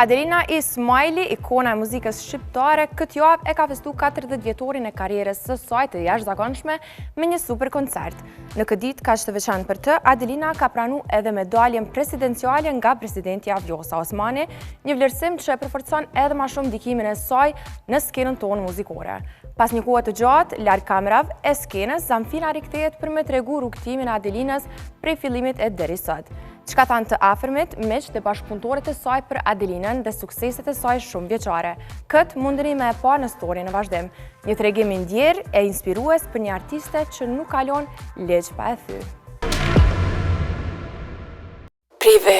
Adelina Ismajli, ikona e muzikës shqiptare, këtë javë e ka festu 40 vjetorin e karrierës së saj të jashtëzakonshme me një super koncert. Në këtë ditë kaq të veçantë për të, Adelina ka pranu edhe medaljen presidenciale nga presidentja Vjosa Osmani, një vlerësim që e përforcon edhe ma shumë ndikimin e saj në skenën tonë muzikore. Pas një kohe të gjatë, larg kamerave e skenës, Zamfina rikthehet për me tregu rrugëtimin e Adelinës prej fillimit e deri sot. Çka thanë të afërmit, miqtë dhe bashkëpunëtorët e saj për Adelinën dhe sukseset e saj shumëvjeçare. Këtë mundeni me e pa në storyn në vazhdim. Një tregim i ndjerë e inspirues për një artiste që nuk ka lonë ligj pa e thy. Prive.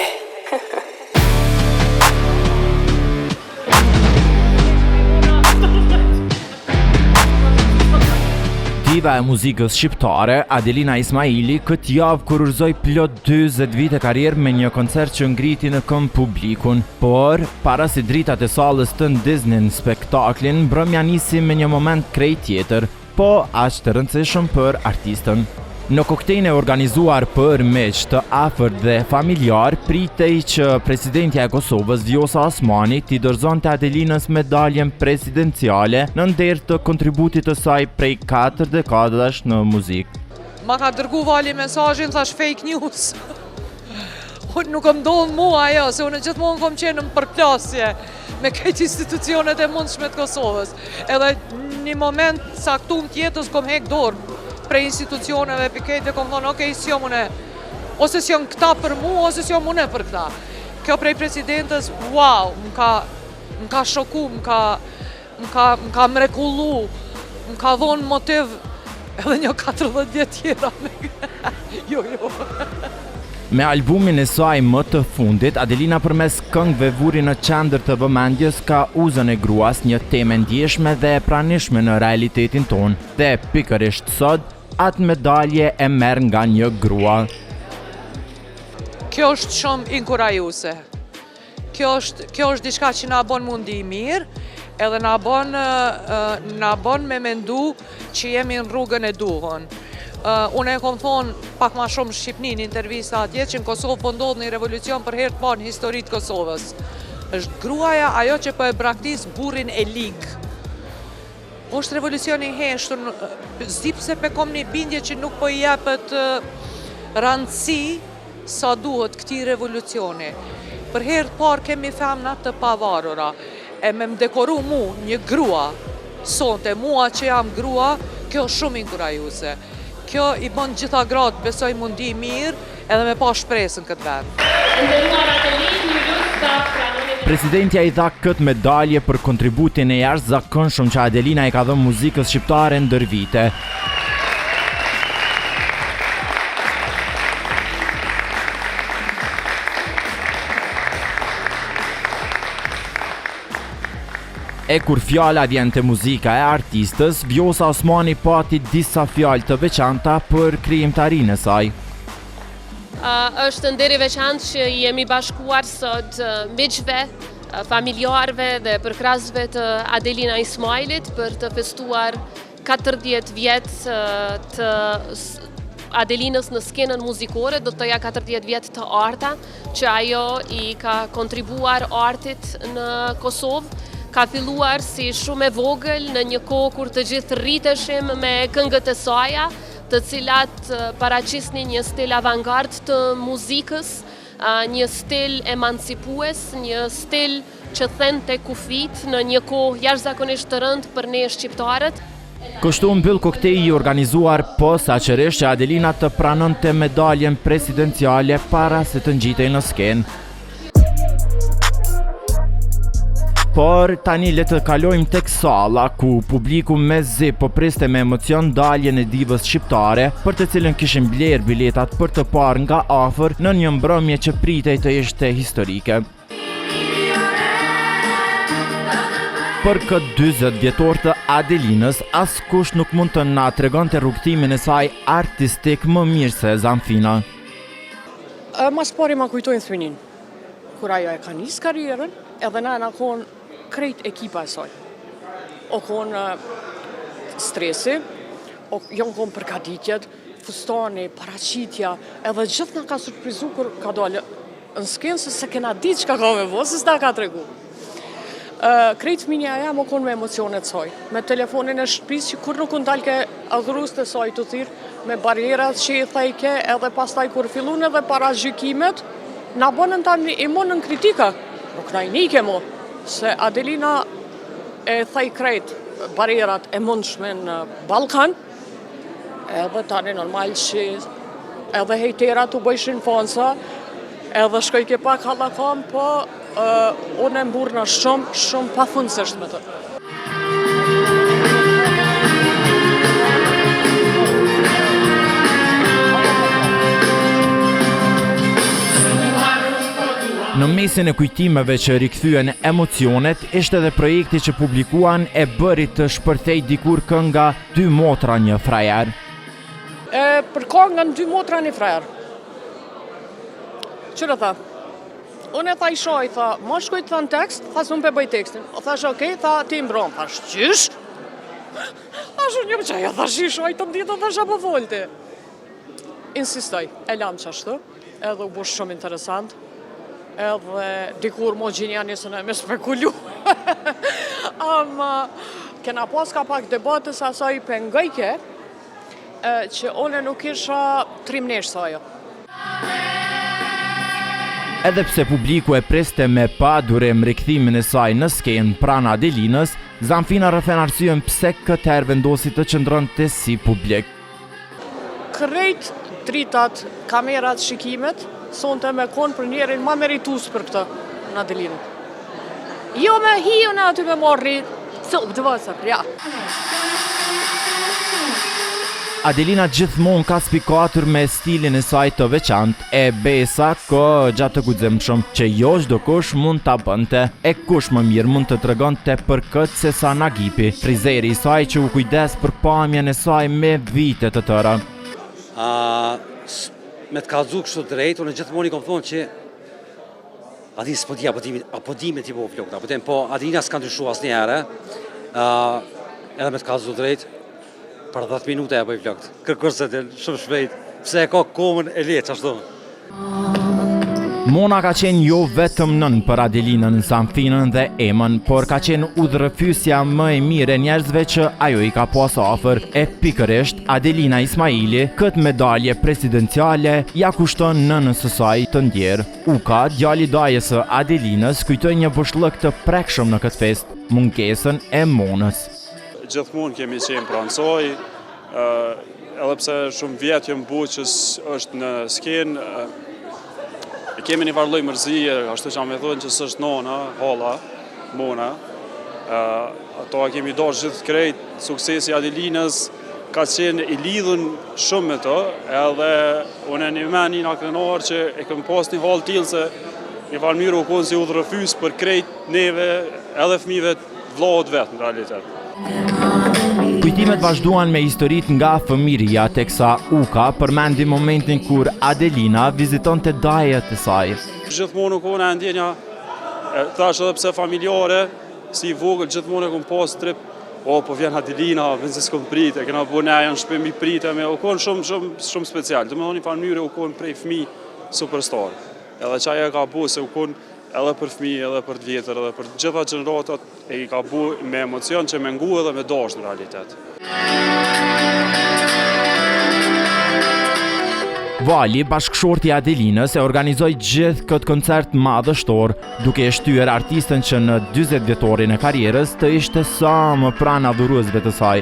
Diva e muzikës shqiptare, Adelina Ismaili, këtë javë kurorëzoi plot 40 vite karrierë me një koncert që ngriti në këmbë publikun. Por, para se dritat e sallës të ndiznin spektaklin, mbrëmja nisi me një moment krejt tjetër. Po aq të rëndësishëm për artisten. Në koktejlin e organizuar për miq të afërt dhe familjarë, pritej që presidentja e Kosovës, Vjosa Osmani, t'i dorëzonte Adelinës medaljen presidenciale në nder të kontributit të saj prej 4 dekadash në muzikë. Ma ka dërgu Vali mesazhin, thash fake news. Unë nuk më ndodh mua ajo, se unë gjithmonë kom qenë në përplasje me krejt institucionet e mundshme të Kosovës. Edhe një moment caktum të jetës kom hek dorë prej institucioneve, prej krejt dhe kom thonë, okej, s'jom une, ose s'jon këta për mu, ose s'jom une për këta. Kjo prej presidentës, wow, më ka, më ka shoku, më ka, Më ka, më ka mrekullu, më ka dhonë motiv edhe një 40 vjet tjera. jo, jo. Me albumin e saj më të fundit, Adelina përmes këngëve vuri në qendër të vëmendjes kauzën e gruas, një temë e ndjeshme dhe e pranishme në realitetin tonë. Dhe pikërisht sot, atë medalje e merr nga një grua. Kjo është shumë inkurajuese. Kjo është, kjo është diçka që na bon m'u ndi mirë, edhe na bon, na bon me mendu që jemi në rrugën e duhun. Unë e kom thonë pak ma shumë n'Shqipni në intervista atje që në Kosovë po ndodh një revolucion për herë të parë në histori të Kosovës. është gruaja ajo që po e braktis burrin e lig. Është revolucion i heshtur, s'di pse pe kom një bindje që nuk po i jepet randësi sa duhet këtij revolucioni. Për herë të parë kemi femna të pavarura, e me më dekoru mu një grua, sonte, mua që jam grua, kjo është shumë inkurajuese. Kjo i bën gjitha gratë, besoj m'u ndi mirë, edhe me pa shpresë në këtë vend. E nderuar Adelinë, ju lus ta pranoni Presidentja i dha këtë medalje për kontributin e jashtëzakonshëm që Adelina i ka dhënë muzikës shqiptare ndër vite. E kur fjala vjen te muzika e artistës, Vjosa Osmani pati disa fjalë të veçanta për krijimtarinë e saj. Është nder i veçantë që jemi bashkuar sot miqve, familjarëve dhe përkrahësve të Adelina Ismailit për të festuar 40 vjet të Adelinës në skenën muzikore, do të thoja 40 vjet të arta, që ajo i ka kontribuar artit në Kosovë, ka filluar si shumë e vogël në një kohë kur të gjithë rriteshim me këngët e saja, të cilat paraqisnin një stil avangard të muzikës, një stil emancipues, një stil që thente kufijtë në një kohë jashtëzakonisht të rëndë për ne shqiptarët. Kështu u mbyll koktejli i organizuar posaçërisht që Adelina të pranonte medaljen presidenciale para se të ngjitej në skenë. Por tani le të kalojmë tek salla ku publiku mezi po priste me emocion daljen e divës shqiptare, për të cilën kishin blerë biletat për të parë nga afër në një mbrëmje që pritej të ishte historike. Për këtë 40 vjetor të Adelinës, askush nuk mund të na tregonte rrugëtimin e saj artistik më mirë se Zamfina. Ma s'pari ma kujtojnë thynin, kur ajo e ka nisë karrierën, edhe na jena konë krejt ekipa e saj. O konë stresi, o jonë konë përgatitjet, fustani, paraqitja, edhe gjithë na ka surprizu kur ka dalë. në skenë se s'e kena ditë çka ka me bo, se s'na ka tregu. Krejt fëminia jem u konë me emocionet saj, me telefonin e shtëpisë që kur nuk u ndalke adhuruesit e saj tu thirrë, me barrierat që i thejke edhe pastaj kur fillun edhe paragjykimet, na bonën tani imun në kritika, nuk na i nike mo, se Adelina e thej krejt barrierat e mundshme në Ballkan, Edhe tani normal që edhe hejterat u bëjshin fansa, edhe shkojke pak hallakam, po unë e mburrna shumë, shumë pafundësisht me të. Në mesin e kujtimeve që rikthyen emocionet, ishte edhe projekti që publikuan e bëri të shpërthejë dikur kënga Dy motra një frajer. E, për kangën dy motra një frajer. Qyre tha? Unë e tha i shoj, tha, ma shkruj tha në tekst, tha se unë pe bëj tekstin. O thash, okej, tha, ti mbron, thash, qysh? Thash, unë jam qaja, thash, i shoj të ndjetën, thash, apo folte. Insistoj, e lamë qashtu, edhe u bo shumë interesant, edhe dikur mo gjinia nisën e me spekulu. Ama, kena pas ka pak debate se asaj i pengojke, që une nuk isha trimneshë sa ajo. Edhe pse publiku e priste me padurim rikthimin e saj në skenë pranë Adelinës, Zanfina rrëfen arsyen pse këtë herë vendosi të qëndronte si publik. Krejt dritat, kamerat, shikimet, sonte me konë për njerin ma meritus për këtë në Adelinën. Jo me hi unë aty me marrë një copë të vësër, ja. Adelina gjithmonë ka spikatur me stilin e saj të veçantë e besa goxha të guximshëm që jo çdokush mund ta bënte. E kush më mirë mund të tregonte për këtë se sa Nagipi, frizeri i saj që u kujdes për pamjen e saj me vite të tëra. A, me të kallzu kështu drejt, unë gjithmonë i kom thonë që Adi s'po di, apo di, apo di me t'i bo flokët, apo di, po Adelina s'ka ndryshu asnjëherë, uh, edhe me të kallzu drejt, Për 10 minuta ja bëj flokët. Kërkush s'e din, shumë shpejt. Pse e ka komën e lehtë ashtu. Mona ka qenë jo vetëm nënë për Adelinën, Zanfinën dhe Emën, por ka qenë udhërrëfyesja më e mirë e njerëzve që ajo i ka pas afër. E pikërisht, Adelina Ismaili këtë medalje presidenciale ia kushton nënës së saj të ndjerë. Uka, djali i dajës së Adelinës, kujtoi një boshllëk të prekshëm në këtë festë, mungesën e Monës. Gjithmonë kemi qenë pranë saj, edhe pse shumë vjet janë bo që s'është në skenë, e kemi një farë lloj mërzie, ashtu që me thonë që s'është nona, halla, Mona, ato e kemi dashtë gjithë krejt, suksesi i Adelinës ka qenë i lidhun shumë me to, edhe unë e një me një na krenar që e kemi pas një hallë t'tillë se një farë mënyre u konë si udhërrëfys për krejt neve edhe fëmijëve vllaut vet në realitet. Kujtimet vazhduan me historitë nga fëmijëria, teksa Uka përmendi momentin kur Adelina vizitonte dajët e saj. Gjithmonë u konë e ndjenja, thash edhe pse familjare, si i vogël gjithmonë e kom pas trip, o po vjen Adelina, mezi s'kom prit, e kena bo neja në shpi mi prit, e me u konë shumë, shumë, shumë special. Domethonë një farë mënyre u konë prej fëmi superstar. Edhe që ajo e ka bo se u konë edhe për fëmijë, edhe për të vjetër, edhe për gjitha gjeneratat e i ka bo me emocion që me ngu edhe me dashtë në realitet. Vali, bashkëshorti i Adelinës, e organizoi gjithë këtë koncert madhështor, duke e shtyer artisten që në 40 vjetorin e karrierës të ishte sa më pranë adhuruesve të saj.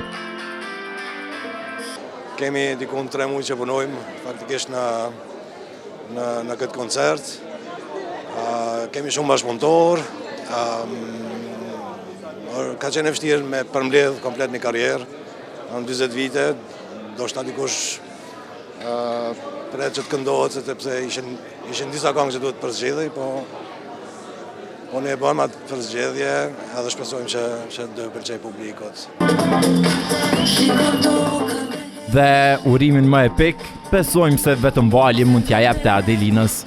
Kemi dikun 3 muaj që punojmë faktikisht në në në këtë koncert. Kemi shumë bashkëpunëtorë. Ka qenë e vështirë me përmbledh komplet një karrierë në 40 vite, ndoshta dikush pret që të këndohet, sepse ishin, ishin disa kangë që duhet përzgjedhej, po Po ne e bëmë atë përzgjedhje edhe shpresojmë që, që do i pëlqejë publikut. Dhe urimin më epik, besojmë se vetëm Vali mund t'ia jepte Adelinës.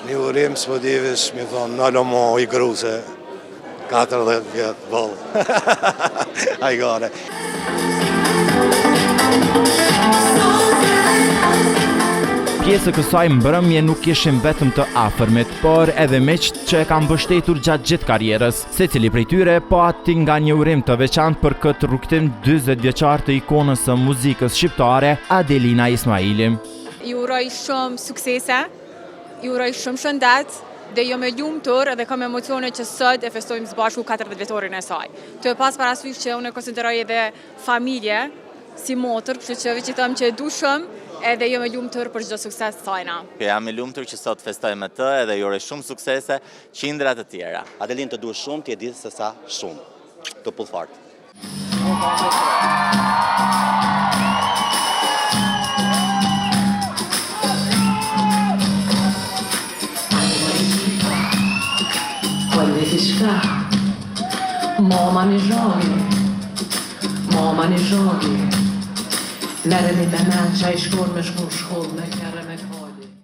Një urim s'po di veç me thonë, nalo mo i gru se 40 vjet, boll. Hajgare. Pjesë e kësaj mbrëmje nuk ishin vetëm të afërmit, por edhe miqtë që e kanë mbështetur gjatë gjithë karrierës. Secili prej tyre pati nga një urim të veçantë për këtë rrugëtim 40 vjeçar të ikonës së muzikës shqiptare, Adelina Ismaili. I uroj shumë suksese, i uroj shumë shëndet dhe jom e lumtur edhe kam emocione që sot e festojmë së bashku 40 vjetorin e saj. Tu e pas parasysh që unë e konsideroj edhe familje, si motër, kështu që veç i them që e du shumë edhe jom e lumtur për çdo sukses të sajna. Jam i lumtur që sot festoj me të edhe i uroj shumë suksese, qindra të tjera. Adelinë të du shumë, ti e di se sa shumë. Të puth fort. Mama një zhagi Mama një zhagi Merreni me men që i shkon me shku në shkollë me kja.